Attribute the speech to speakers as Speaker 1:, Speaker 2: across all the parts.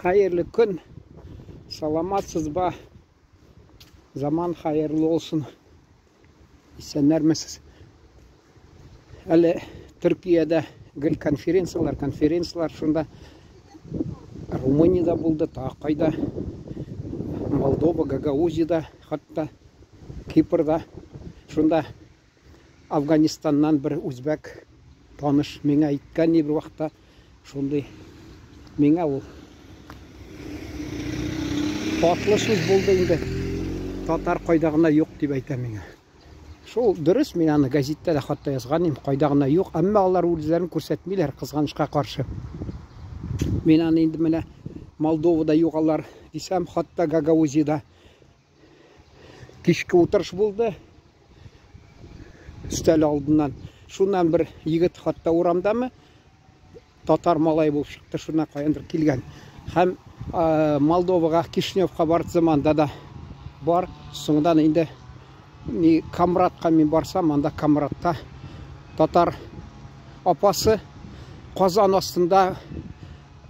Speaker 1: Хәерле көн. Саламатсызбы? Заман хәерле булсын. Исәннәрмесез? Әле Төркиядә гел конференцияләр, конференцияләр шунда. Румыниядә булды, тагы кайда? Молдова, Гагаузиядә, хәтта Кипрда. Шунда Афганистаннан бер үзбәк таныш миңа әйткән бер вакытта шундый миңа ул татлы сүз булды инде. Татар кайда гына юк дип әйтә миңа. Шул дөрес, мин аны гәзиттә дә хатта язган идем, кайда гына юк, әмма алар үзләрен күрсәтмиләр, кызганычка каршы. Мин аны инде менә Молдовада юк алар дисәм, хатта Гагаузиядә кичке утырыш булды. Өстәл алдыннан. Шуннан бер егет хатта урамдамы? Татар малай булып чыкты, шуннан каяндыр килгән. Һәм Молдовага, Кишиневка барды заманда да бар. Соңдан инде ни Камратка мин барсам, анда Камратта татар апасы Казан астында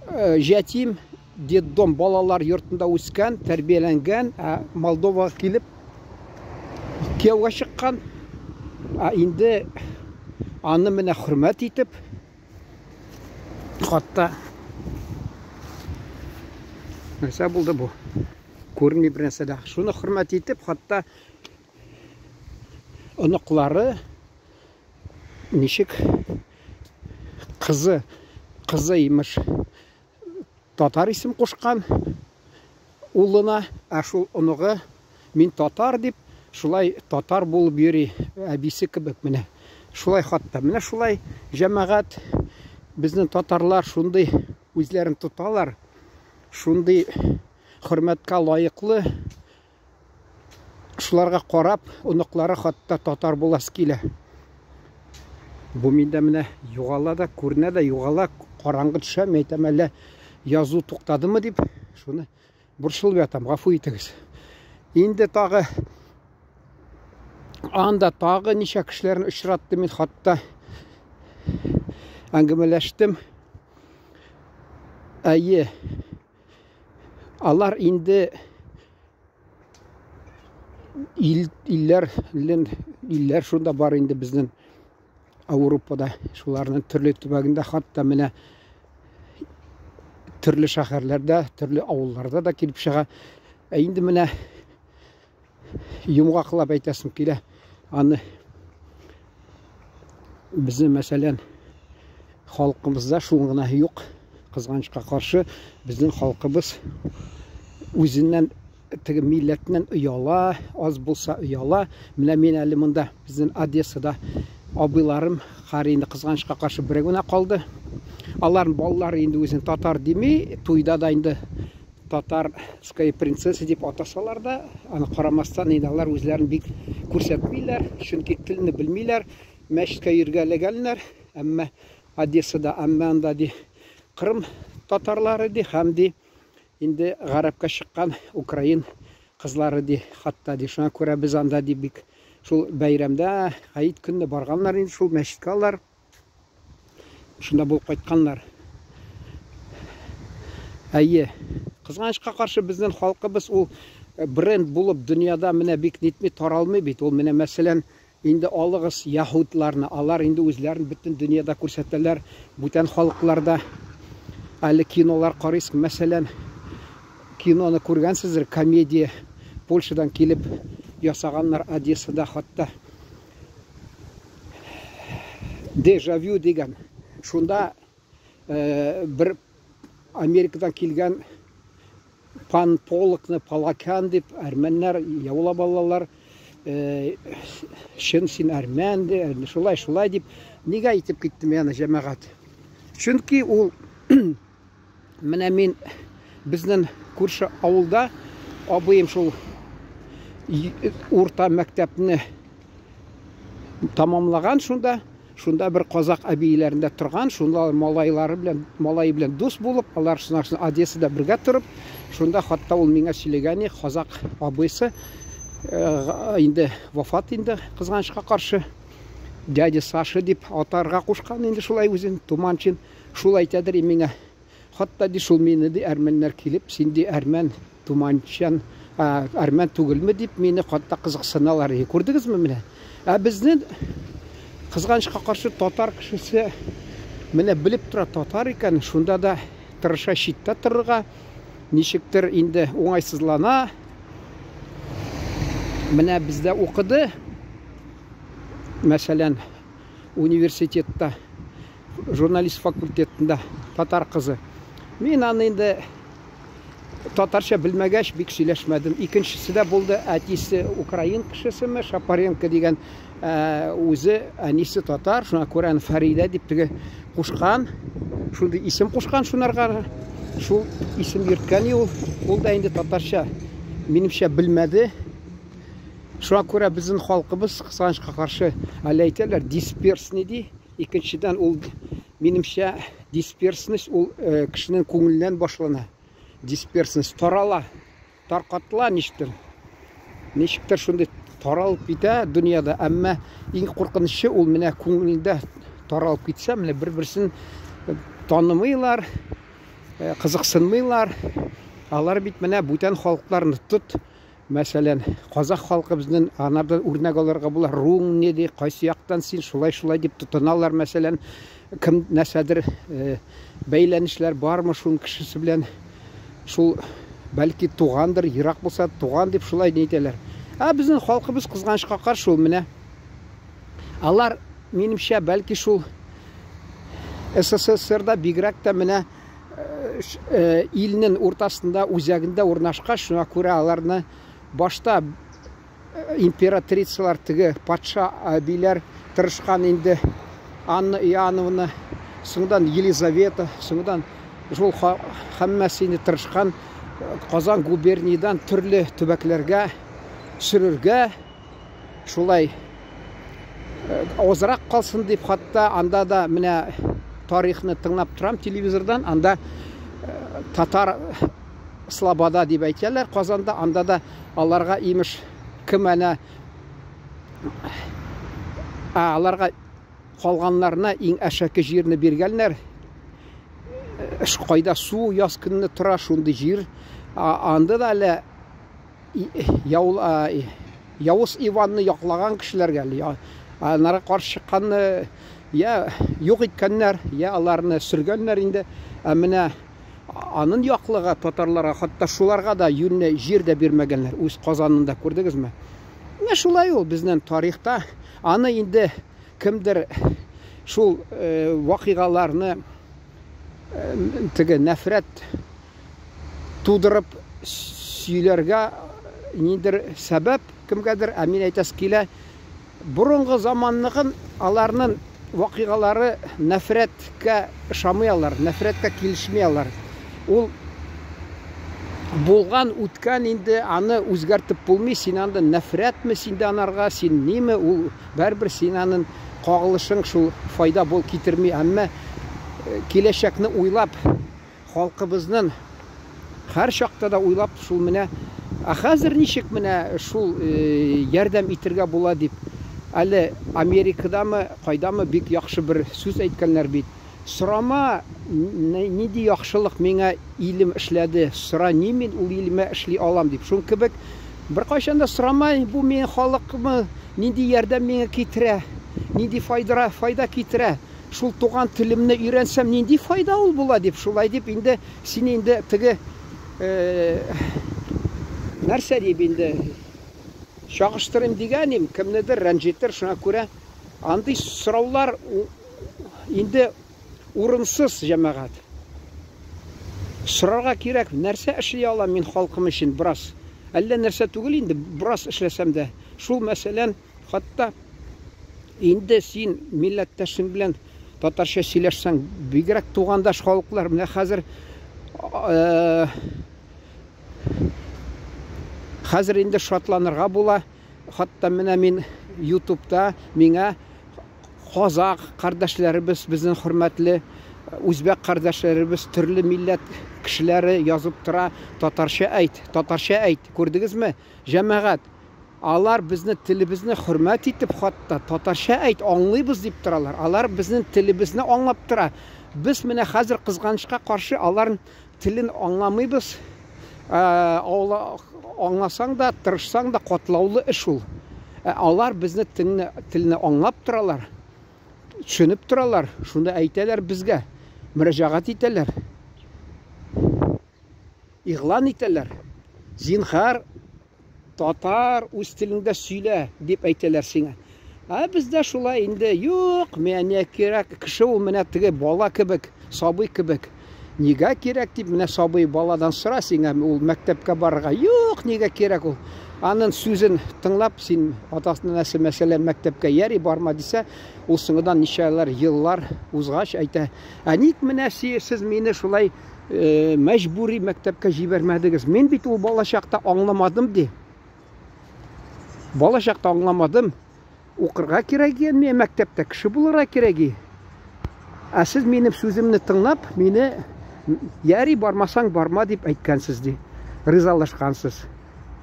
Speaker 1: җәтим детдом балалар йортында үскән, тәрбияләнгән, ә Молдовага килеп кияүгә чыккан. Ә инде аны менә хөрмәт итеп, хатта нәрсә булды бу? Күренми бер нәрсә дә. Шуны хөрмәт итеп, хатта оныклары ничек кызы, кызы имеш, татар исем кушкан улына, ә шул оныгы мин татар дип, шулай татар булып йөри, әбисе кебек менә. Шулай хатта. Менә шулай җәмәгать безнең татарлар шундый үзләрен тоталар, шундый хөрмәткә лаеклы. Шуларга карап, оныклары хатта татар буласы килә. Бу миндә менә югала да, күренә дә югала, караңгы төшә, мин әйтәм, әллә язу туктадымы дип, шуны борчылып ятам, гафу итегез. Инде тагы анда тагы ничә кешеләрне очраттым мин, хатта әңгәмәләштем. Әйе, алар инде ил, илләр, илләр шунда бар инде безнең Ауропада, шуларның төрле төбәгендә, хатта менә төрле шәһәрләрдә, төрле авылларда да килеп чыга. Ә инде менә йомгаклап әйтәсем килә, аны безнең, мәсәлән, халкыбызда шул гына юк. Кызганычка каршы, безнең халкыбыз үзеннән теге милләтеннән ояла, аз булса ояла. Менә мин әле монда безнең Одессада абыйларым, хәр инде кызганычка каршы бер генә калды. Аларның балалары инде үзен татар дими, туйда да инде татарская принцесса дип атасалар да, аны карамастан инде алар үзләрен бик күрсәтмиләр, чөнки телне белмиләр, мәчеткә йөргәләгәннәр, әмма Одессада, әмма анда ди Кырым татарлары ди, һәм ди инде гарәпкә чыккан украин кызлары ди, хатта ди. Шуңа күрә без анда ди бик шул бәйрәмдә, гаит көнне барганнар инде шул мәчеткә алар. Шунда булып кайтканнар. Әйе. Кызганычка каршы безнең халкыбыз ул бренд булып дөньяда менә бик нитми таралмый бит. Ул менә мәсәлән инде алыгыз яһүдларны, алар инде үзләрен бөтен дөньяда күрсәтәләр, бүтән халыкларда. Әле кинолар карыйсың, мәсәлән, киноны күргәнсездер, комедия Польшадан килеп ясаганнар Одессада хатта. Дежавю дигән. Шунда бер Америкадан килгән пан Полокны Палакян дип әрмәннәр яулап алалар. Чын син әрмән, шулай, шулай дип. Нигә әйтеп киттем яны, җәмәгать? Чөнки ул менә мин безнең күрше авылда абыем шул урта мәктәпне тамамлаган шунда, шунда бер казак әбиләрендә торган, шунда малайлары белән, малае белән дус булып, алар шуннан Одессада бергә торып, шунда хатта ул миңа сөйләгән, казак абыйсы инде вафат инде, кызганычка каршы, дядя Саша дип атарга кушкан инде шулай үзен, Туманчин, шул әйтәдер миңа. Хатта ди шул мине ди әрмәннәр килеп, син ди әрмән туманчан, әрмән түгелме дип мине хатта кызыксыналар. Күрдегезме менә? Ә безнең кызганычка каршы татар кешесе менә белеп тора татар икән, шунда да тырыша читтә торырга, ничектер инде уңайсызлана. Менә бездә укыды, мәсәлән, университетта, журналист факультетында татар кызы. Мин аны инде татарча белмәгәч бик сөйләшмәдем. Икенчесе дә булды, әтисе украин кешесеме, Шапаренко дигән, үзе әнисе татар, шуңа күрә аны Фәридә дип теге кушкан, шундый исем кушкан шунарга, шул исем йөрткән ул. Ул да инде татарча минемчә белмәде. Шуңа күрә безнең халкыбыз кызганычка каршы әле әйтәләр дисперсный ди. Икенчедән ул минемчә дисперсность ул кешенең күңеленнән башлана. Дисперсность тарала, таркатыла ничектер. Ничектер шундый таралып китә дөньяда, әмма иң куркынычы ул менә күңелендә таралып китсә, менә бер-берсен танымыйлар, кызыксынмыйлар. Алар бит менә бүтән халыкларны тот, Мәсәлән, казах халкы безнең анардан үрнәк алырга була. Руң не ди, кайсы яктан син, шулай-шулай дип тотыналар, мәсәлән, кем нәрсәдер бәйләнешләр бармы шуның кешесе белән, шул бәлки тугандыр, ерак булса туган дип шулай әйтәләр. Ә безнең халкыбыз кызганычка каршы ул менә алар, минемчә, бәлки шул СССРда бигрәк тә менә илнең уртасында, үзәгендә урнашкач, шуңа күрә аларны башта императрицалар, теге патша әбиләр тырышкан инде Анна Иоанновна, соңдан Елизавета, соңдан шул һәммәсе инде тырышкан Казан губерниядән төрле төбәкләргә сөрергә, шулай азрак калсын дип, хатта анда да менә тарихны тыңлап торам телевизордан, анда татар слобода дип әйтәләр Казанда, анда да аларга имеш кем әнә аларга калганнарына иң әшәке җирне биргәннәр. Кайда су яз көнне тора шундый җир. Анда да әле Явыз Иванны яклаган кешеләргә, аннары каршы чыкканны я юк иткәннәр, я аларны сөргәннәр инде. Ә менә анын яклыга татарларга, хатта шуларга да юньле җир дә бирмәгәннәр. Үз Казанында күрдегезме? Менә шулай ул безнең тарихта. Аны инде кемдер шул вакыйгаларны теге нәфрәт тудырып сөйләргә ниндер сәбәп кемгәдер, ә мин әйтәсе килә, борынгы заманныкын аларның вакыйгалары нәфрәткә ышамый алар, нәфрәткә килешми алар. Ул булган, үткән инде, аны үзгәртеп булмый, син анда нәфрәтме синдә анарга, син ниме, ул барыбер син анын кагылышың шул файда бул китерми, әмма киләчәкне уйлап, халкыбызның һәр чакта да уйлап шул менә, ә хәзер ничек менә шул ярдәм итергә була дип, әле Америкадамы, кайдамы бик яхшы бер сүз әйткәннәр бит. Сорама, нинди яхшылык миңа илем эшләде, сора, ни мин ул илемә эшли алам дип. Шул кебек беркайчан да сорама, бу минем халыкмы, нинди ярдәм миңа китерә, нинди файда, файда китерә. Шул туган телемне өйрәнсәм, нинди файда ул була дип, шулай дип инде син инде теге нәрсә дип инде чагыштырыйм дигәнем, кемнедер рәнҗетер, шуңа күрә андый сораулар инде урынсыз, җәмәгать. Сорарга кирәк, нәрсә эшли алам мин халкым өчен бераз. Әллә нәрсә түгел инде, бераз эшләсәм дә. Шул мәсәлән, хатта инде син милләттәшең белән татарча сөйләшсәң, бигрәк тугандаш халыклар менә хәзер хәзер инде шатланырга була. Хатта менә мин YouTube'да миңа казак кардәшләребез, безнең хөрмәтле үзбәк кардәшләребез, төрле милләт кешеләре язып тора, татарча әйт, татарча әйт. Күрдегезме? Җәмәгать, алар безне телебезне хөрмәт итеп, хатта татарча әйт, аңлыйбыз дип торалар. Алар безнең телебезне аңлап тора. Без менә хәзер кызганычка каршы аларның телен аңламыйбыз. Аңласаң да, тырышсаң да катлаулы эш ул. Ә алар безне телне, телне аңлап торалар, төшенеп торалар, шунда әйтәләр безгә, мөрәҗәгать итәләр. Игълан итәләр. Зинхар, Татар, үз телеңдә сөйлә, дип әйтәләр сиңа. Ә бездә шулай инде, юк, миңа не кирәк, кеше ул менә теге бала кебек, сабый кебек. Нигә кирәк дип менә сабый баладан сора сиңа, ул мәктәпкә барырга. Юк, нигә кирәк ул? Анын сүзен тыңлап, син атасының нәрсә мәсәлән мәктәпкә яри барма дисә, ул соңыдан ничәләр еллар узгач әйтә, ә ник менә сез мине шулай мәҗбүри мәктәпкә җибәрмәдегез. Мин бит ул балачакта аңламадым ди. Балачакта аңламадым. Укырга кирәк икән миңа мәктәптә, кеше булырга кирәк. Ә сез минем сүземне тыңлап, мине яри бармасаң барма дип әйткәнсез ди. Ризалашкансыз.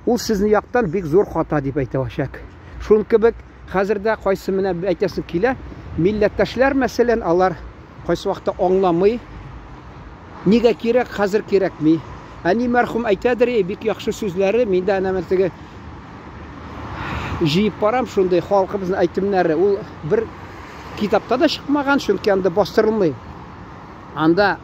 Speaker 1: Ул сезнең яктан бик зур хата дип әйтә алачак. Шун кебек хәзер дә кайсы менә әйтәсем килә, милләттәшләр мәсәлән, алар кайсы вакытта аңламый, нигә кирәк, хәзер кирәкми. Әни мәрхүм әйтәдер, бик яхшы сүзләре, мин дә әнә теге җыеп барам шундый халкыбызның әйтемнәре. Ул бер китапта да чыкмаган, чөнки анда бастырылмый. Анда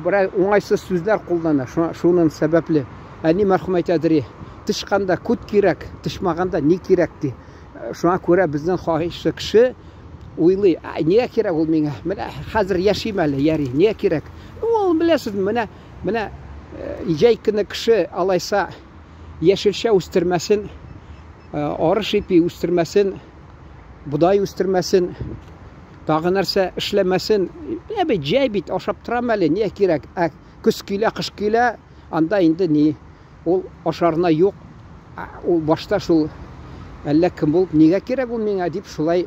Speaker 1: берәр уңайсыз сүзләр куллана, шуның сәбәпле. Әни мәрхүм әйтәдер, тычканда күт кирәк, тычмаганда ни кирәк ди. Шуңа күрә безнең кайсы кеше уйлый, нигә кирәк ул миңа? Менә хәзер яшим әле, яри, нигә кирәк? Ул беләсез, менә менә җәй көне кеше алайса яшелчә үстермәсен, арыш ипи үстермәсен, бодай үстермәсен, тагы нәрсә эшләмәсен. Менә бит җәй бит ашап торам әле, нигә кирәк? Ә көз килә, кыш килә, анда инде ни? Ул ашарына юк. Ул башта шул әллә кем булып, нигә кирәк ул миңа дип шулай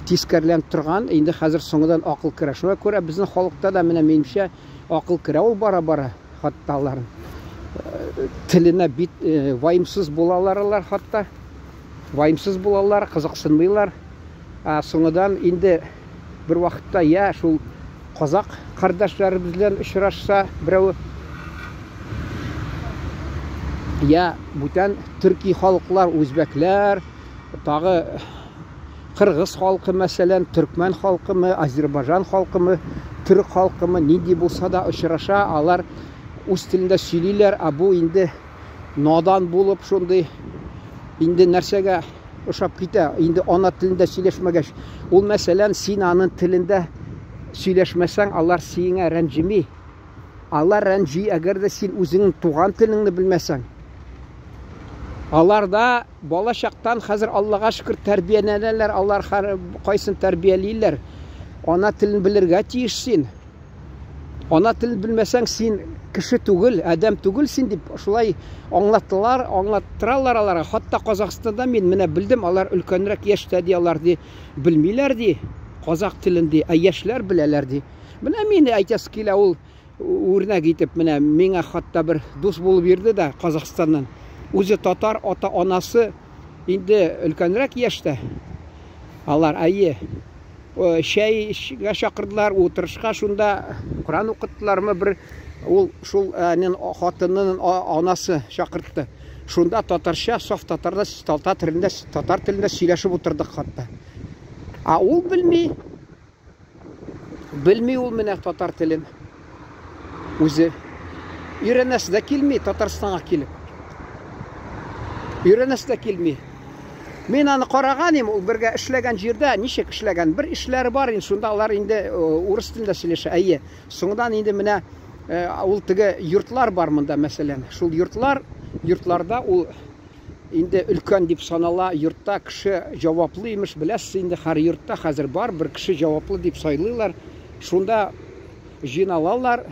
Speaker 1: тискәреләнеп торган. Инде хәзер соңыдан акыл керә. Шуңа күрә безнең халыкта да менә минемчә акыл керә ул бара-бара хатта алар теленә бит ваемсыз булалар алар хатта. Ваемсыз булалар, кызыксынмыйлар. Ә соңыдан инде бер вакытта я шул казак кардәшләребез белән очрашса берәү, я бүтән төрки халыклар, үзбәкләр, тагы кыргыз халкы мәсәлән, төркмән халкымы, азербайҗан халкымы, төрек халкымы, нинди булса да очраша, алар үз телендә сөйлиләр, ә бу инде надан булып шундый инде нәрсәгә ошап китә, инде ана телендә сөйләшмәгәч, ул мәсәлән, син аның телендә сөйләшмәсәң, алар сиңа рәнҗеми. Алар рәнҗи, әгәр дә син үзеңнең туган телеңне белмәсәң. Алар да бала чактан хәзер Аллага шөкер тәрбияләнәләр, алар кайсын тәрбиялиләр. Ана телен белергә тиеш син. Ана телен белмәсәң, син кеше түгел, адәм түгел син дип шулай аңлаттылар, аңлаттыралар аларга. Хатта Казахстанда мин менә белдем, алар өлкәнрәк яшьтә ди, алар ди белмиләр ди казак телен ди, ә яшьләр беләләр ди. Менә мин әйтәсе килә ул үрнәк итеп, менә миңа хатта бер дус булып йөрде дә Казахстаннан. Үзе татар, ата-анасы инде өлкәнрәк яшьтә. Алар әйе чәйгә чакырдылар, утырышка шунда Коран укыттылармы бер ул шул әнин хатынының анасы чакыртты. Шунда татарча, саф татарда, татар телендә, татар телендә сөйләшеп утырдык хатта. А ул белми. Белми ул менә татар телен. Үзе өйрәнәсе дә килми Татарстанга килеп. Өйрәнәсе дә килми. Мин аны караган идем, ул бергә эшләгән җирдә ничек эшләгән, бер эшләре бар инде, шунда алар инде урыс телендә сөйләшә. Әйе, соңдан инде менә ул теге йортлар бар монда, мәсәлән. Шул йортлар, йортларда ул инде өлкән дип санала, йортта кеше җаваплы имеш, беләсез инде, һәр йортта хәзер бар бер кеше җаваплы дип сайлыйлар. Шунда җыйналалар,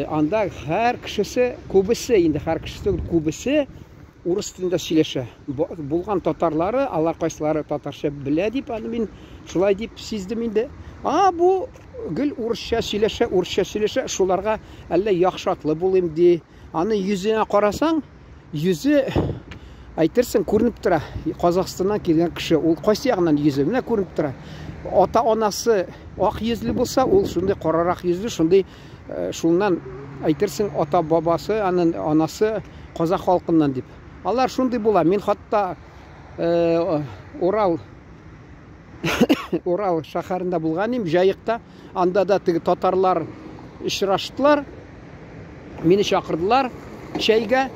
Speaker 1: анда һәр кешесе, күбесе инде һәр кешесе түгел, күбесе урыс телендә сөйләшә. Булган татарлары, алар кайсылары татарча белә дип, аны мин шулай дип сиздем инде. А бу гел урысча сөйләшә, урысча сөйләшә, шуларга әллә яхшатлы булыйм ди. Аны йөзенә карасаң, йөзе әйтерсең күренеп тора. Казахстаннан килгән кеше, ул кайсы ягыннан йөзе? Менә күренеп тора. Ата-анасы ак йөзле булса, ул шундый карарак йөзле, шундый шуннан әйтерсең ата-бабасы, анын анасы казах халкыннан дип. Алар шундый була. Мин хатта Урал Урал шәһәрендә булган идем, Җаекта. Анда да теге татарлар очраштылар. Мине чакырдылар чәйгә.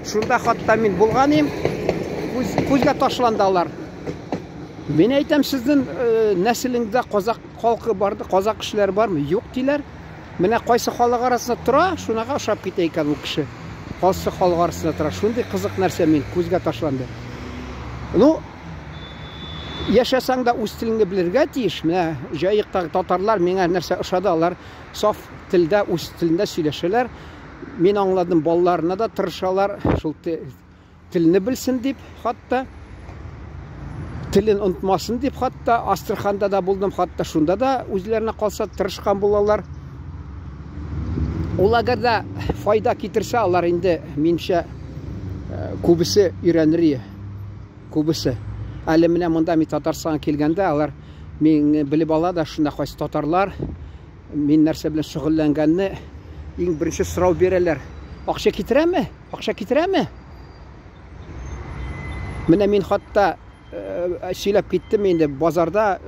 Speaker 1: Шунда хатта мин булган идем. Күз, күзгә ташланды алар. Мин әйтәм, сезнең нәселеңдә казак халкы барды, казак кешеләре бармы? Юк диләр. Менә кайсы халык арасында тора, шунага ошап китә икән ул кеше. Кайсы халык арасында тора. Шундый кызык нәрсә мин күзгә ташланды. Ну, яшәсәң дә үз телеңне белергә тиеш. Менә Җаектагы татарлар миңа нәрсә ошады, алар саф телдә, үз телендә сөйләшәләр. Мин аңладым, балаларына да тырышалар шул телне белсен дип, хатта телен онытмасын дип, хатта Астраханда да булдым, хатта шунда да үзләренә калса тырышкан булалар. Ул әгәр дә файда китерсә, алар инде, минемчә, күбесе өйрәнер иде. Күбесе. Әле менә монда мин Татарстанга килгәндә, алар мине белеп ала да, шунда кайсы татарлар, мин нәрсә белән шөгыльләнгәнне иң беренче сорау бирәләр. Акча китерәме? Акча китерәме? Менә мин хатта сөйләп киттем инде, базарда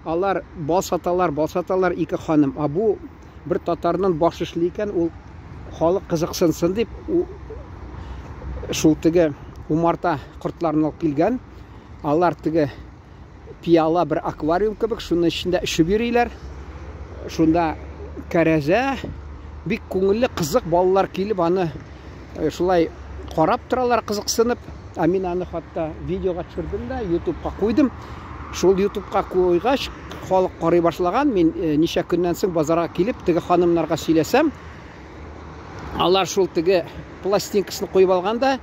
Speaker 1: алар бал саталар, бал саталар ике ханым. А бу бер татарның баш эшли икән, ул халык кызыксынсын дип, шул теге умарта кортларын алып килгән. Алар теге пиала бер аквариум кебек, шуның эчендә эчеп йөриләр. Шунда кәрәзә, бик күңелле, кызык, балалар килеп аны шулай карап торалар, кызыксынып. Ә мин аны хатта видеога төшердем дә, YouTube'ка куйдым. Шул YouTube'ка куйгач, халык карый башлаган. Мин ничә көннән соң базарга килеп, теге ханымнарга сөйләсәм, алар шул теге пластинкасын куеп алган да,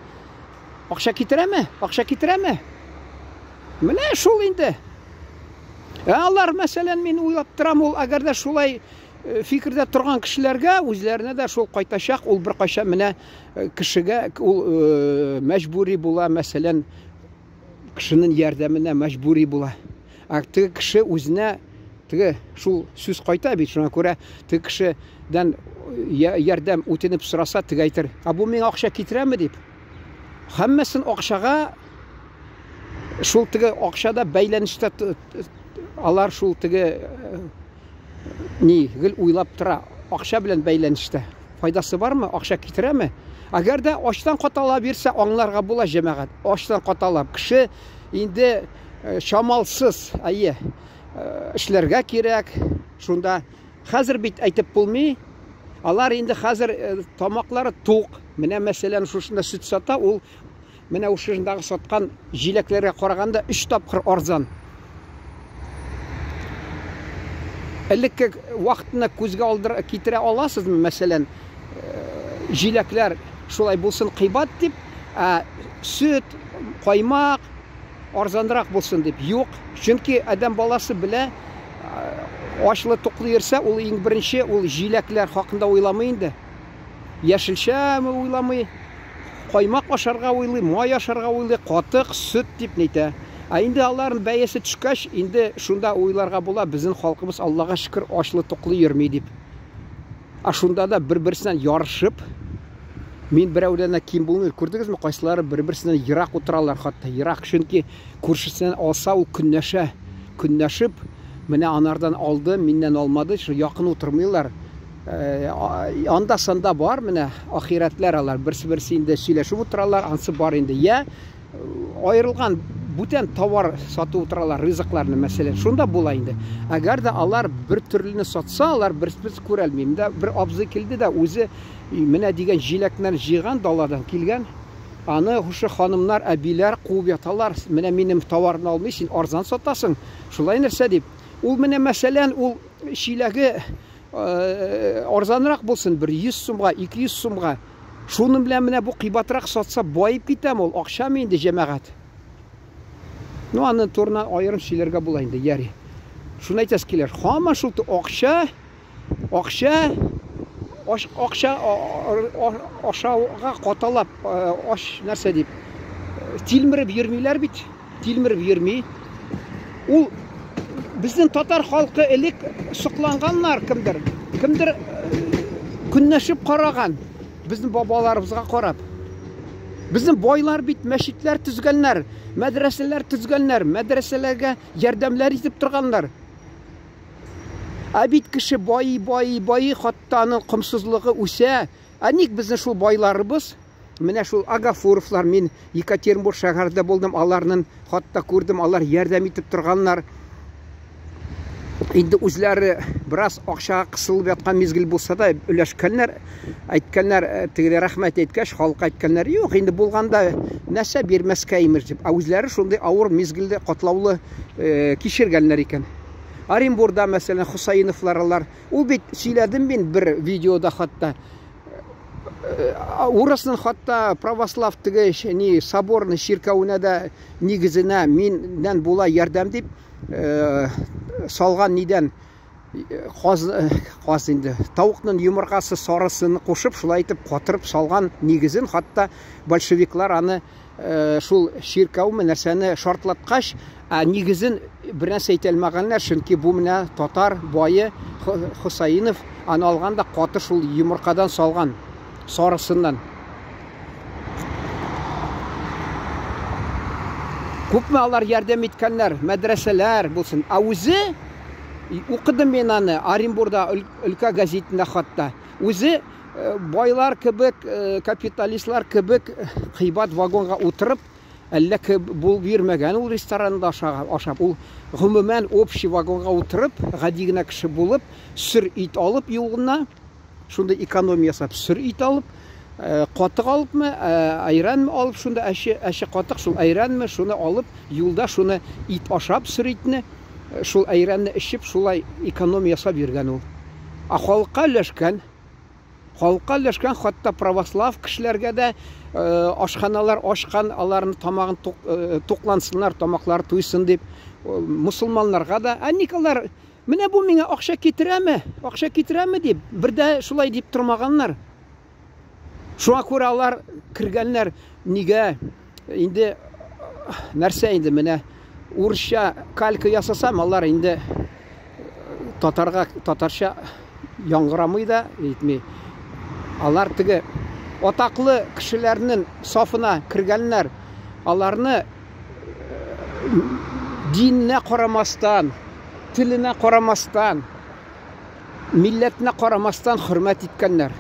Speaker 1: акча китерәме? Акча китерәме? Менә шул инде. Ә алар, мәсәлән, мин уйлап торам, ул әгәр дә шулай фикердә торган кешеләргә үзләренә дә шул кайтачак, ул беркайчан менә кешегә ул мәҗбүри була, мәсәлән, кешенең ярдәменә мәҗбүри була. Ә теге кеше үзенә теге шул сүз кайта бит, шуңа күрә теге кешедән ярдәм үтенеп сораса, теге әйтер, ә бу миңа акча китерәме дип. Һәммәсен акчага шул теге акчада бәйләнештә алар шул теге ни гел уйлап тора, акча белән бәйләнештә. Файдасы бармы, акча китерәме? Әгәр дә ачтан катала бирсә, аңларга була, җәмәгать. Ачтан каталап кеше инде чамалсыз, әйе, эшләргә кирәк. Шунда хәзер бит әйтеп булмый. Алар инде хәзер тамаклары тук. Менә мәсәлән, шушында сөт сата, ул менә ушындагы саткан җиләкләргә караганда 3 тапкыр арзан. Элекке вакытны күзгә алдыр китерә аласызмы, мәсәлән, җиләкләр шулай булсын кыйбат дип, ә сөт, каймак арзанрак булсын дип. Юк, чөнки адәм баласы белә, ачлы туклы йөрсә, ул иң беренче ул җиләкләр хакында уйламый инде. Яшелчәме уйламый, каймак ашарга уйлый, май ашарга уйлый, катык, сөт дип нитә. Ә инде аларның бәясе төшкәч, инде шунда уйларга була, безнең халкыбыз Аллага шөкер ачлы-туклы йөрми дип. Ә шунда да бер-берсеннән ярышып, мин берәүдән дә ким булмыйм. Күрдегезме, кайсылары бер-берсеннән ерак утыралар хәтта, ерак, чөнки күршесеннән алса, ул көнләшә. Көнләшеп, менә анардан алды, миннән алмады, шул якын утырмыйлар. Анда санда бар, менә ахирәтләр алар, берсе-берсе инде сөйләшеп утыралар, ансы бар инде. Я аерылган бүтән товар сатып утыралар, ризыкларны, мәсәлән, шунда була инде. Әгәр дә алар бер төрлене сатса, алар бер-берсе күрәлми. Менә бер абзый килде дә, үзе менә дигән җиләкләрне җыйган, даладан килгән. Аны шушы ханымнар, әбиләр куып яталар. Менә минем товарны алмый, син арзан сатасың. Шулай нәрсә дип. Ул менә мәсәлән, ул чиләге арзанрак булсын, бер 100 сумга, 200 сумга. Шуның белән менә бу кыйбатрак сатса, баеп китәм ул, акчамы инде, җәмәгать? Ну, аны турына аерым сөйләргә була инде, яри. Шуны әйтәсе килә, һаман шул акча, акча, акча ашауга каталап, аш нәрсә дип, тилмереп йөрмиләр бит, тилмереп йөрми. Ул Безнең татар халкы элек сокланганнар кемдер. Кемдер көнләшеп караган безнең бабаларыбызга карап. Безнең байлар бит мәчетләр төзгәннәр, мәдрәсәләр төзгәннәр, мәдрәсәләргә ярдәмләр итеп торганнар. Ә бит кеше байый, байый, байый, хатта аның комсызлыгы үсә. Ә ник безнең шул байларыбыз, менә шул Агафуровлар, мин Екатеринбург шәһәрендә булдым, аларның хатта күрдем, алар ярдәм итеп торганнар. Инде үзләре бераз акчага кысылып яткан мизгел булса да, өләшкәннәр, әйткәннәр, э, теге рәхмәт әйткәч, халык әйткәннәр, юк, инде булганда нәрсә бирмәскә имеш дип. Ә үзләре шундый авыр мизгелдә катлаулы э, кичергәннәр икән. Оренбурда, мәсәлән, Хусаиновлар алар. Ул бит сөйләдем мин бер видеода хатта. Э, урысның хатта православ теге ни соборный чиркәвенә дә нигезенә миннән була ярдәм дип э, салган нидән каз каз инде тавыкның йомыркасы сарысын кушып шулай итеп катырып салган нигезен хатта большевиклар аны Э, шул чиркәүме нәрсәне шартлаткач, ә нигезен бер нәрсә әйтә алмаганнар, чөнки бу менә татар бае Хусаинов аны алган да каты шул йомыркадан салган, сарысыннан. Күпме алар ярдәм иткәннәр, мәдрәсәләр булсын. Ә үзе укыдым мин аны Оренбурда өлкә гәзитендә хатта. Үзе Байлар кебек, капиталистлар кебек кыйбат вагонга утырып, әллә булып йөрмәгән ул ресторанда ашап. Ул гомумән общий вагонга утырып, гади генә кеше булып, сөр ит алып юлына, шундый экономия ясап, сөр ит алып, катык алыпмы, айранмы алып, шунда әче, әче катык, шул айранмы, шуны алып, юлда шуны ит ашап, сөр итне, шул айранны эчеп, шулай экономия ясап йөргән ул. Ә халыкка өләшкән. Халыкка өләшкән, хатта православ кешеләргә дә э, ашханалар ачкан, аларның тамагын тук, э, туклансыннар, тамаклары туйсын дип, э, мусульманнарга да. Ә ник алар менә бу миңа акча китерәме, акча китерәме дип, бер дә шулай дип тормаганнар. Шуңа күрә алар кергәннәр нигә инде нәрсә инде менә урысча калька ясасам, алар инде татарга татарча яңгырамый да әйтми. Алар теге атаклы кешеләрнең сафына кергәннәр. Аларны диненә карамастан, теленә карамастан, милләтенә карамастан хөрмәт иткәннәр.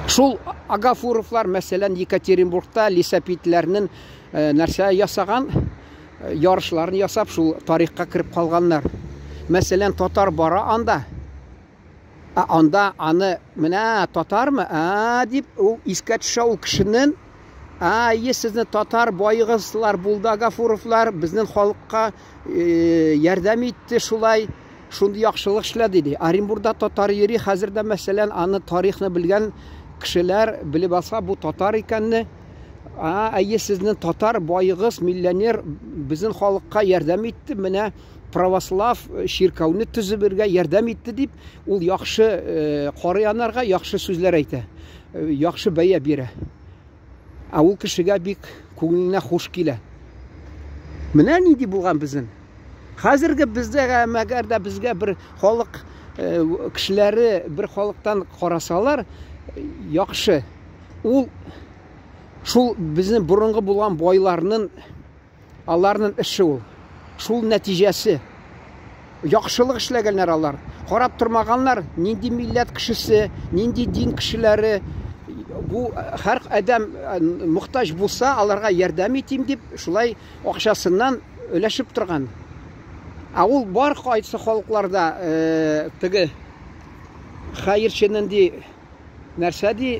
Speaker 1: Шул Агафуровлар, мәсәлән, Екатеринбургта лисәпитләрнең э, нәрсә ясаган, э, ярышларын ясап, шул тарихка кереп калганнар. Мәсәлән, татар бара анда, ә анда аны менә татармы, ә дип ул искә төшә ул кешенең, ә, ие, сезне татар баегызлар булды Агафуровлар, безнең халыкка ярдәм итте шулай, шундый яхшылык эшләде ди. Оренбургда татар йөри, хәзер дә мәсәлән, аны тарихны белгән кешеләр белеп алса, бу татар икәнне, а, әйе, сезнең татар баегыз, миллионер безнең халыкка ярдәм итте, менә православ чиркәүне төзебергә ярдәм итте дип, ул яхшы карый анарга, яхшы сүзләр әйтә, яхшы бәя бирә. Ә ул кешегә бик күңеленә хуш килә. Менә нинди булган безнең. Хәзерге бездә мәгәр дә безгә бер халык э, кешеләре бер халыктан карасалар, яхшы. Ул шул безнең борынгы булган байларның Аларның эше ул. Шул нәтиҗәсе. Яхшылык эшләгәннәр алар. Карап тормаганнар, нинди милләт кешесе, нинди дин кешеләре. Бу һәр адәм э, мохтаҗ булса, аларга ярдәм итим дип, шулай акчасыннан өләшеп торган. Ә ул бар кайсы халыкларда э, теге хәерченең ди Нәрсә ди,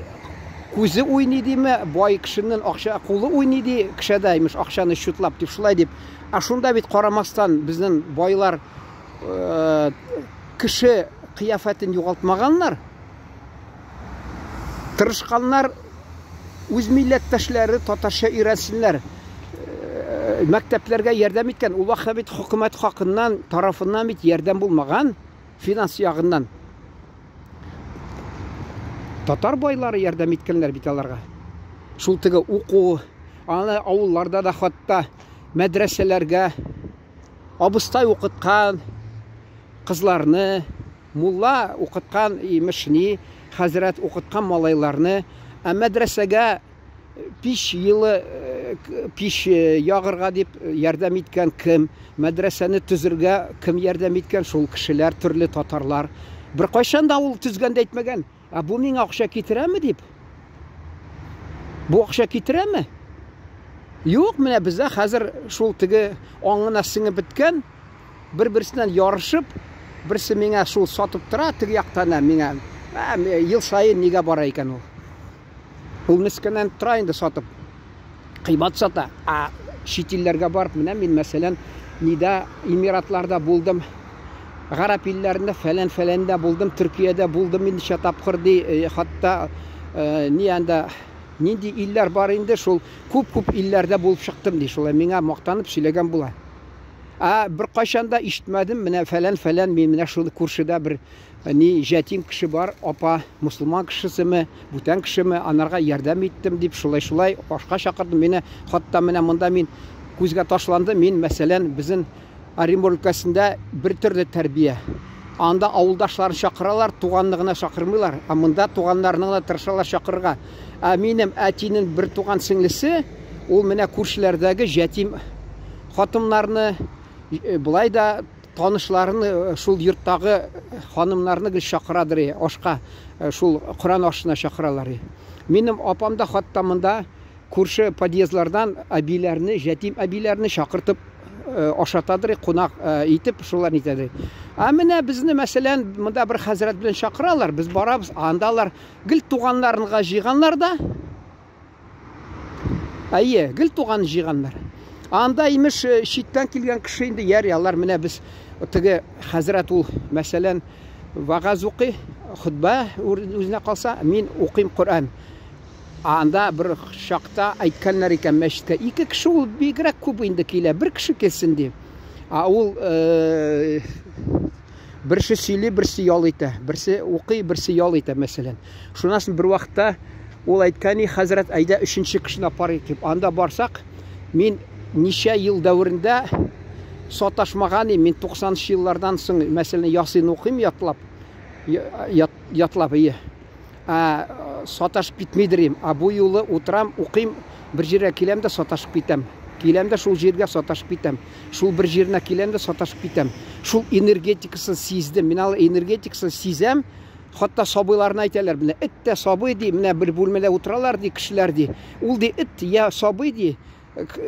Speaker 1: күзе уйный диме, бай кешенең акча кулы уйный ди, кешедә имеш акчаны счетлап дип шулай дип. Ә шунда бит карамастан безнең байлар э, кеше кыяфәтен югалтмаганнар. Тырышканнар үз милләттәшләре татарча өйрәнсеннәр. Э, мәктәпләргә ярдәм иткән. Ул вакытта бит хөкүмәт хакыннан, тарафыннан бит ярдәм булмаган финанс ягыннан. Татар байлары ярдәм иткәннәр бит аларга. Шул теге уку, аны авылларда да хатта мәдрәсәләргә Абыстай укыткан кызларны, мулла укыткан имеш ни, хәзрәт укыткан малайларны, ә мәдрәсәгә пич елы пич ягырга дип ярдәм иткән кем, мәдрәсәне төзергә кем ярдәм иткән, шул кешеләр, төрле татарлар. Беркайчан да ул төзгәндә әйтмәгән, ә бу миңа акча китерәме дип. Бу акча китерәме? Юк, менә бездә хәзер шул теге аңына сеңеп беткән, бер-берсеннән ярышып, берсе миңа шул сатып тора, теге яктан миңа ел саен нигә бара икән ул? Ул мескеннән тора инде сатып. Кыйбат сата. Ә чит илләргә барып, менә мин, мәсәлән, нидә Эмиратларда булдым, Гарәп илләрендә фәлән-фәләндә булдым, Төркиядә булдым мин ничә тапкыр ди, хатта ни анда нинди илләр бар инде, шул күп-күп илләрдә булып чыктым ди. Шулай миңа мактанып сөйләгән була. Ә беркайчан да ишетмәдем, менә фәлән-фәлән, мин менә шул күршедә бер ни җәтим кеше бар, апа, мусульман кешесеме, бүтән кешеме, анарга ярдәм иттем дип, шулай-шулай ашка чакырдым. Мине хатта менә монда мин күзгә ташланды. Мин, мәсәлән, безнең Оренбург өлкәсендә бер төрле тәрбия. Анда авылдашларын чакыралар, туганны гына чакырмыйлар. Ә монда туганнарны гына тырышалар чакырырга. Ә минем әтинең бер туган сеңлесе, ул менә күршеләрдәге җәтим хатыннарны, болай да танышларын, шул йорттагы ханымнарны гел чакырадыр, ашка, шул Коран ашына чакыралар. Минем апам да хатта монда күрше подъездлардан әбиләрне, җәтим әбиләрне чакыртып ашатадыр, кунак итеп шулар нитәдер. Ә менә безне, мәсәлән, монда бер хәзрәт белән чакыралар, без барабыз, анда алар гел туганнарынга җыйганнар да. Әйе, гел туган җыйганнар. Анда имеш читтән килгән кеше инде яр, алар менә без теге хәзрәт ул, мәсәлән, вагаз укый, хотба үзенә калса, мин укыйм Коръән. Анда бер чакта әйткәннәр икән мәчеткә, ике кеше ул бигрәк күп инде килә, бер кеше килсен ди. А ул берсе сөйли, берсе ял итә, берсе укый, берсе ял итә, мәсәлән. Шуннан соң бер вакытта ул әйткән, хәзрәт, әйдә өченче кешене апарыйк дип. Анда барсак, мин ничә ел дәверендә саташмаган идем, мин 90 еллардан соң, мәсәлән, Ясин укыйм ятлап, ятлап, ие. Ә, саташып китмидер им. Ә бу юлы утырам, укыйм, бер җиргә киләм дә саташып китәм. Киләм дә шул җиргә саташып китәм. Шул бер җиренә киләм дә саташып китәм. Шул энергетикасын сиздем. Мин ал энергетикасын сизәм. Хатта сабыйларына әйтәләр, менә эт тә сабый ди, менә бер бүлмәдә утыралар ди кешеләр ди. Ул ди эт я сабый ди,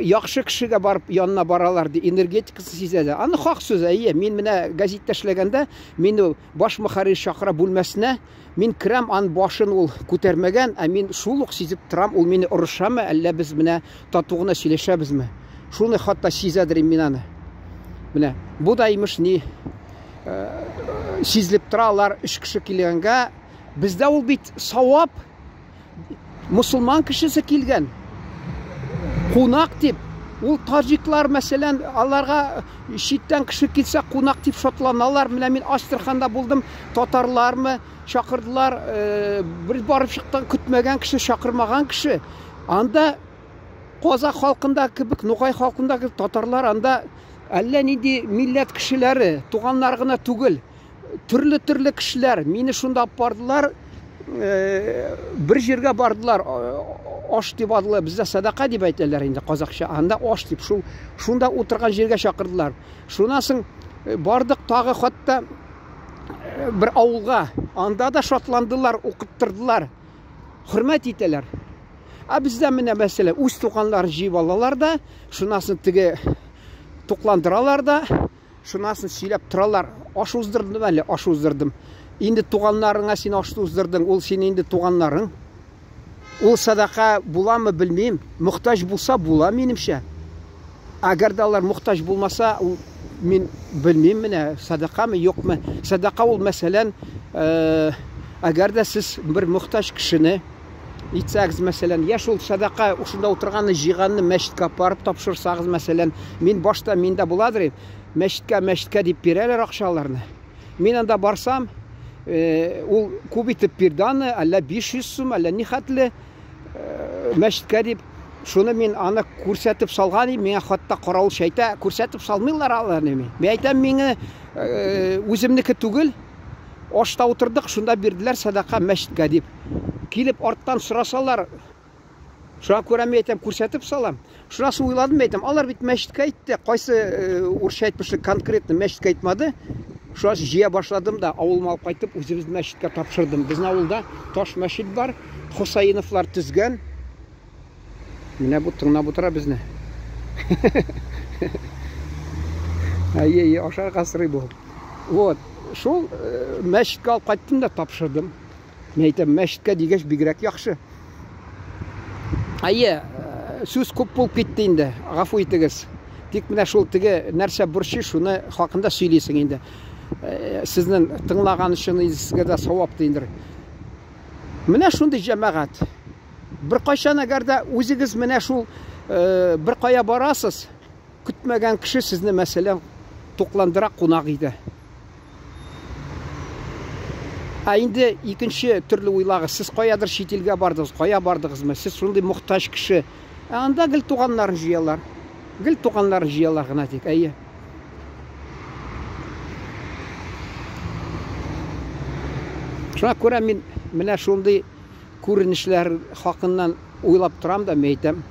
Speaker 1: яхшы кешегә барып янына баралар ди, энергетикасын сизәләр. Аны хак сүз, әйе. Мин менә гәзиттә эшләгәндә, мине баш мөхәррир чакыра бүлмәсенә. Мин керәм, ан башын ул күтәрмәгән, ә мин шул ук сизеп торам, ул мине орышамы, әллә без менә тату гына сөйләшәбезме? Шуны хатта сизәдер мин аны. Менә бу да имеш ни сизелеп тора, алар өч кеше килгәнгә, бездә ул бит савап, мусульман кешесе килгән. Кунак дип, ул таҗиклар, мәсәлән, аларга читтән кеше килсә, кунак дип шатланалар. Менә мин Астраханда булдым, татарлармы чакырдылар, бер барып чыктык, көтмәгән кеше, чакырмаган кеше. Анда казах халкында кебек, нугай халкында кебек татарлар анда әллә нинди милләт кешеләре, туганнар гына түгел. Төрле-төрле кешеләр мине шунда алып бардылар, бер җиргә бардылар, аш дип адылар, бездә садака дип әйтәләр инде казахча, анда аш дип, шул шунда утырган җиргә чакырдылар. Шуннан соң бардык тагы хатта бер авылга, анда да шатландылар, укыттырдылар, хөрмәт итәләр. Ә бездә менә мәсәлән, үз туганнарын җыеп алалар да, шуннан соң теге тукландыралар да, шуннан соң сөйләп торалар. Аш уздырдым әле, аш уздырдым. Инде туганнарыңа син аш уздырдың, ул синең инде туганнарың. Ул садака буламы белмим. Мохтаҗ булса була минемчә. Әгәр дә алар мохтаҗ булмаса, ул мин белмим менә садакамы, юкмы. Садака ул мәсәлән, әгәр дә сез бер мохтаҗ кешене итсәгез, мәсәлән, я шул садака шунда утырганны җыйганны мәчеткә апарып тапшырсагыз, мәсәлән, мин башта миндә буладыр, мәчеткә, мәчеткә дип бирәләр акчаларны. Мин анда барсам, ул күп итеп бирде аны, әллә 500 сум, әллә ни хәтле мәчеткә дип. Шуны мин аны күрсәтеп салган идем, миңа хатта каравылчы әйтә, күрсәтеп салмыйлар аларны мин. Мин әйтәм, миңа э, үземнеке түгел, ашта утырдык, шунда бирделәр садака мәчеткә дип. Килеп арттан сорасалар, шуңа күрә мин әйтәм, күрсәтеп салам. Шуннан соң уйладым, әйтәм, алар бит мәчеткә әйтте, кайсы э, урысча әйтмешли конкретно мәчеткә әйтмәде. Шуннан соң җыя башладым да, авылыма алып кайтып, үзебезнең мәчеткә тапшырдым. Безнең авылда таш мәчет бар, Хусаиновлар төзгән. Менә бу тыңлап утыра безне. Әйе, әйе, ашарга сорый бу. Вот, шул э, мәчеткә алып кайттым да тапшырдым. Мин әйтәм, мәчеткә дигәч бигрәк яхшы. Әйе, э, сүз күп булып китте инде, гафу итегез. Тик менә шул теге нәрсә борчый, шуны хакында сөйлисең инде. Э, сезнең тыңлаган өчен сезгә дә савап инде. Менә шундый җәмәгать. Беркайчан әгәр дә үзегез менә шул э, бер кая барасыз, көтмәгән кеше сезне, мәсәлән, тукландыра, кунак итә. Ә инде икенче төрле уйлагыз, сез каядыр чит илгә бардыгыз, кая бардыгызмы? Сез шундый мохтаҗ кеше. Ә анда гел туганнарын җыялар. Гел туганнарын җыялар гына тик, әйе. Шуңа күрә мин менә шундый күренешләр хакыннан уйлап торам да, мин әйтәм,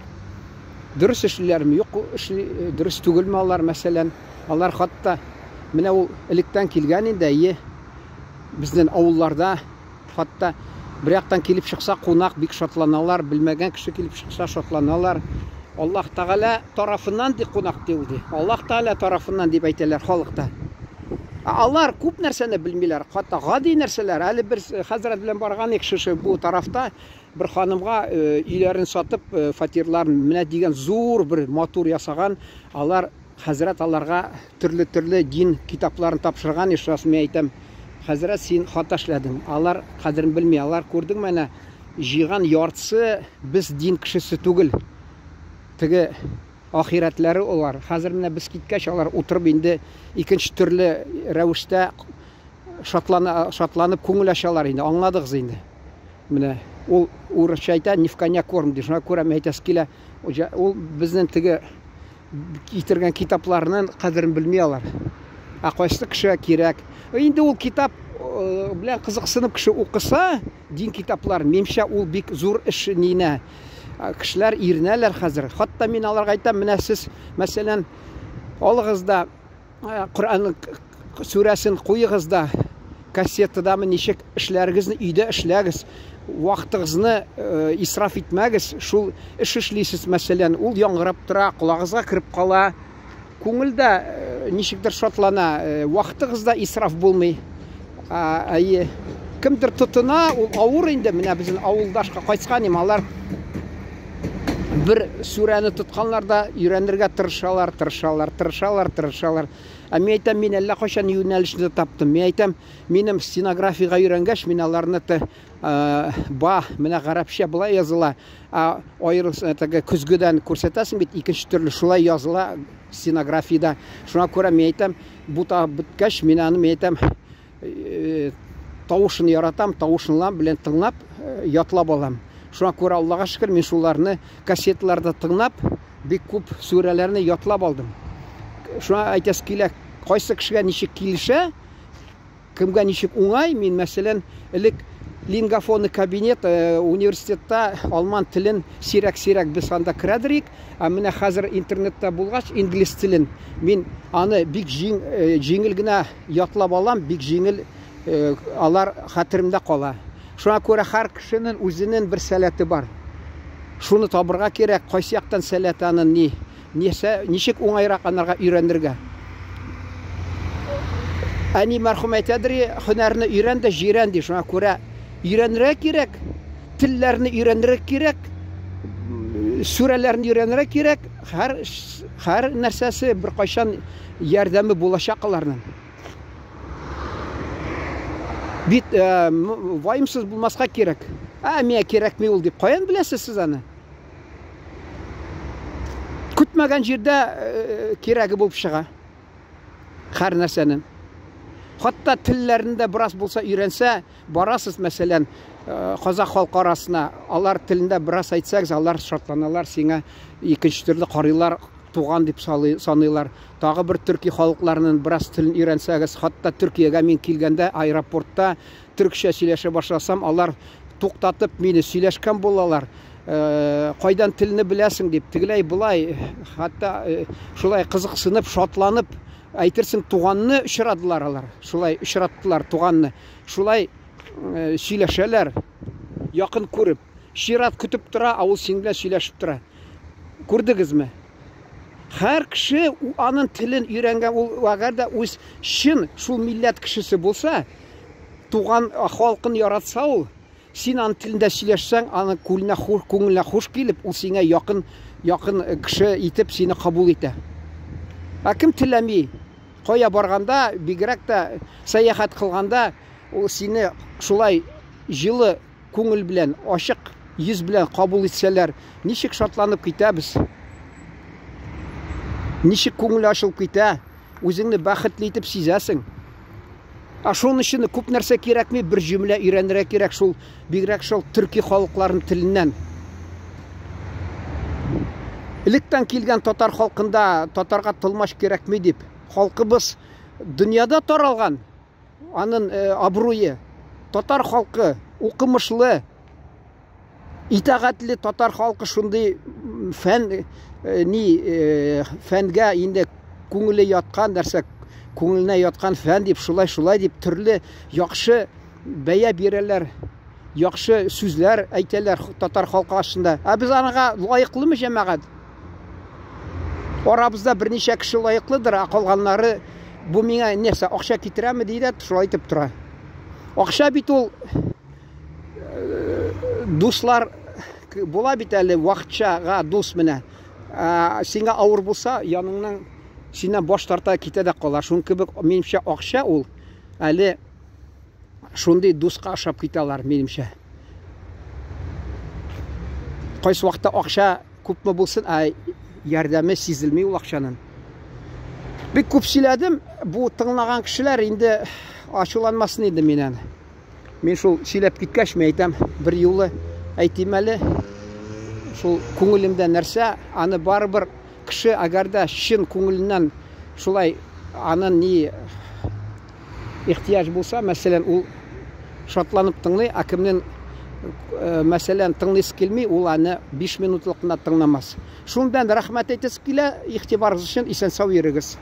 Speaker 1: дөрес эшлиләрме, юк эшли, дөрес түгелме алар, мәсәлән, алар хатта менә ул электән килгән инде, әйе, безнең авылларда хатта бер яктан килеп чыкса кунак бик шатланалар, белмәгән кеше килеп чыкса шатланалар. Аллаһ Тәгалә тарафыннан ди кунак ди ул ди. Аллаһ Тәгалә тарафыннан дип әйтәләр халыкта. Ә алар күп нәрсәне белмиләр, хатта гади нәрсәләр. Әле бер хәзрәт белән барган идек шушы бу тарафта бер ханымга э, өйләрен сатып, э, фатирларын менә дигән зур бер матур ясаган. Алар хәзрәт аларга төрле-төрле дин китапларын тапшырган. Шунысын мин әйтәм, хәзрәт, син хата эшләдең. Алар кадерен белми. Алар күрдеңме әнә җыйган яртысы без дин кешесе түгел. Теге Ахирәтләре алар. Хәзер менә без киткәч, алар утырып инде икенче төрле рәвештә шатлана, шатланып күңел ачалар инде. Аңладыгыз инде. Менә ул урысча әйтә, не в коня корм ди. Шуңа күрә мин әйтәсе килә, ул безнең теге китергән китапларның кадерен белми алар. Ә кайсы кешегә кирәк. Инде ул китап э, белән кызыксынып кеше укыса, дин китапларын, минемчә, ул бик зур эш нинә. Кешеләр иренәләр хәзер. Хатта мин аларга әйтәм, менә сез, мәсәлән, алыгыз да Коръән сүрәсен куегыз да, кассетадамы ничек эшләрегезне өйдә эшләгез, вакытыгызны исраф итмәгез, шул эш эшлисез, мәсәлән, ул яңгырап тора, колагыгызга кереп кала. Күңел дә э, ничектер шатлана, э, вакытыгыз да исраф булмый. Әйе. Кемдер тотына, ул авыр инде. Менә безнең авылдашка кайткан им, алар бер сүрәне тотканнар да өйрәнергә тырышалар, тырышалар, тырышалар, тырышалар. Ә мин әйтәм, мин әллә кайчан юнәлешне таптым. Мин әйтәм, минем стенографиягә өйрәнгәч, мин аларны э, ба, менә гарәпчә болай языла, ә аерылсын, теге көзгедән күрсәтәсең бит, икенче төрле шулай языла стенографиядә. Шуңа күрә мин әйтәм, бута беткәч, мин аны мин әйтәм, э, тавышын яратам, тавышын белән тыңлап, э, ятлап алам. Шуңа күрә Аллага шөкер, мин шуларны кассеталарда тыңлап, бик күп сүрәләрне ятлап алдым. Шуңа әйтәсе килә, кайсы кешегә ничек килешә, Кемгә ничек уңай, мин, мәсәлән, элек лингафонный кабинет э, университетта алман телен сирәк-сирәк без анда керәдер идек. Ә менә хәзер интернетта булгач инглиз телен мин аны бик җиң, э, җиңел генә ятлап алам, бик җиңел э, алар хәтеремдә кала. Шуңа күрә һәр кешенең үзенең бер сәләте бар. Шуны табырга кирәк, кайсы яктан сәләте аның ни. Нисә, ничек уңайрак анарга өйрәнергә? Әни мәрхүм әйтәдер, һөнәрне өйрән дә җирән ди. Шуңа күрә өйрәнергә кирәк, телләрне өйрәнергә кирәк, сүрәләрне өйрәнергә кирәк. Һәр һәр нәрсәсе беркайчан ярдәме булачак аларның. Бит э, ваемсыз булмаска кирәк. Ә, миңа кирәкми ул дип каян беләсез сез аны? Көтмәгән җирдә э, кирәге булып чыга. Һәр нәрсәнең. Хатта телләрен дә бераз булса өйрәнсә, барасыз, мәсәлән, казах халкы арасына, алар телендә бераз әйтсәгез, алар шатланалар, сиңа икенче төрле карыйлар, туган дип саныйлар. Тагы бер төрки халыкларының бераз телен өйрәнсәгез, хатта Төркиягә мин килгәндә аэропортта төркчә сөйләшә башласам, алар туктатып мине сөйләшкән булалар. Кайдан телне беләсең дип, тегеләй болай, хатта шулай кызыксынып, шатланып, әйтерсең туганны очрадылар алар. Шулай очраттылар туганны. Шулай сөйләшәләр, якын күреп. Чират көтеп тора, ә ул синең белән сөйләшеп тора. Күрдегезме? Һәр кеше аның телен өйрәнгән, ул әгәр дә үз чын шул милләт кешесе булса, туган халкын яратса ул, син аның телендә сөйләшсәң, аның күңеленә хуш, күңеленә хуш килеп, ул сиңа якын, якын кеше итеп сине кабул итә. Ә кем теләми? Кая барганда, бигрәк тә сәяхәт кылганда, ул сине шулай җылы күңел белән, ачык йөз белән кабул итсәләр, ничек шатланып китәбез? Ничек күңел ачылып китә? Үзеңне бәхетле итеп сизәсең. Ә шуның өчен күп нәрсә кирәкми, бер җөмлә өйрәнергә кирәк шул, бигрәк шул төрки халыкларының теленнән. Электән килгән татар халкында татарга тылмач кирәкми дип, халкыбыз дөньяда таралган, анын абруе. Татар халкы укымышлы, итагатьле татар халкы шундый фән ни фәнгә инде күңеле яткан нәрсә, күңеленә яткан фән дип шулай шулай дип төрле яхшы бәя бирәләр, яхшы сүзләр әйтәләр татар халкы арасында. Ә без анага лаеклымы, җәмәгать? Арабызда берничә кеше лаеклыдыр, ә калганнары бу миңа нәрсә, акча китерәме ди дә шулай итеп тора. Акча бит ул дуслар була бит әле вакытчага дус менә. Сиңа авыр булса, яныңнан синнән баш тарта китә дә кала. Шуның кебек, минемчә, акча ул әле шундый дуска ошап китә алар, минемчә. Кайсы вакытта акча күпме булсын, ә ярдәме сизелми ул акчаның. Бик күп сөйләдем, бу тыңлаган кешеләр инде ачуланмасын инде миннән. Мин шул сөйләп киткәч, мин әйтәм, бер юлы әйтим әле, шул күңелемдә нәрсә, аны барыбер кеше әгәр дә чын күңеленнән шулай аны ни ихтыяҗ булса, мәсәлән, ул шатланып тыңлый, ә кемнең, мәсәлән, тыңлыйсы килми, ул аны 5 минутлык кына тыңламас. Шундан рәхмәт әйтәсе килә, игътибарыгыз өчен, исән-сау йөрегез.